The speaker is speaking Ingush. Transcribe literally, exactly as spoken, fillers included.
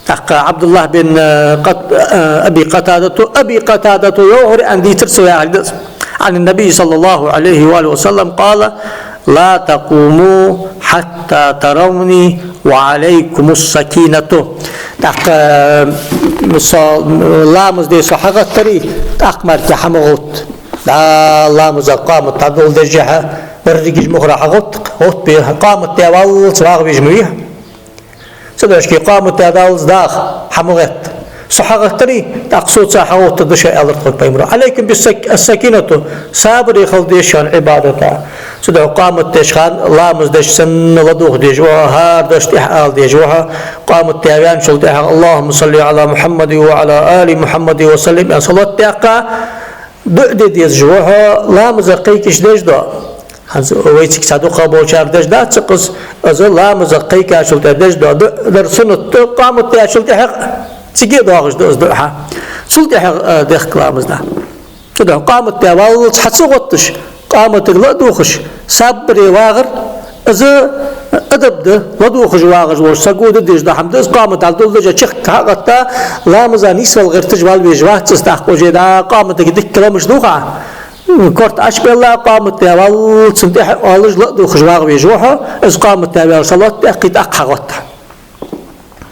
ТӀаккха Ӏабдуллахь бин, э, Къат-, э, Аби Къатадата, Аби Къатадата йоах, аьнна дийцар цо яхилга да из. عن النبي صلى الله عليه وآله وسلم قال: لا تقوموا حتى تروني وعليكم السكينة. ТӀаккха, э, со, ламаз де со хьагӀаттаре, тӀаккха мара ке хьа ма гӀовтта. ДӀа ламаза къамат дӀадоладеш хьа, берригаш мухара хьагӀовтта, гӀовттабе, къамат даь валлалца вагӀа везаш ма вий хьо. Цудухьа шоай къамат даь даллалца даха, хьа ма гӀетта. Со хьагӀаттаре, тӀаккха соца хьагӀовттаргда шо, аьлар тхога Пайхамаро. عليكم بالسك-، السكينة, сабаре хила деза шоана Ӏибадата. Цудухьа къамат деш хана, ламаз деш санна ладувгӀа дезаш ва хьо, хӀара дош тӀехьа ала дезаш ва хьо. Къамат даь ваьнначул тӀехьагӀа: اللهم صل على محمد وعلى آل محمد وسلم, аьнна, салот даьккха, дуӀа де дезаш ва хьо, ламаза кхайкаш деш дола. ХӀанз вай цига цхьа дукхагӀболчар деш дац укхаза, из ламаза кхайкачул тӀехьа деш дола дуӀа дар суннат да, къамат даьчул тӀехьагӀа цига а доагӀаш да из дуӀа. Цул тӀехьагӀа, э, дехка ламаз да. Цудухьа къамат даь валлалца хьа ца гӀотташ, къаматага ладувгӀаш, сабаре вагӀар, из адаб да, ладувгӀаш вагӀаш волча саго де дезаш дола хӀама да из. Къамат дӀадоладеш, чехка хьагӀатта, ламаза нийсвала гӀерташ вала везаш вац из, тӀаккха уже дӀа къаматага дикка ламаш дувгӀа. Корта Ӏочубелла, къамат даь валлалца цунна тӀехьа оалаш, ладувгӀаш вагӀа везаш ва хьо, из къамат даь ваьлча салот даьккхе, тӀаккха хьагӀотта.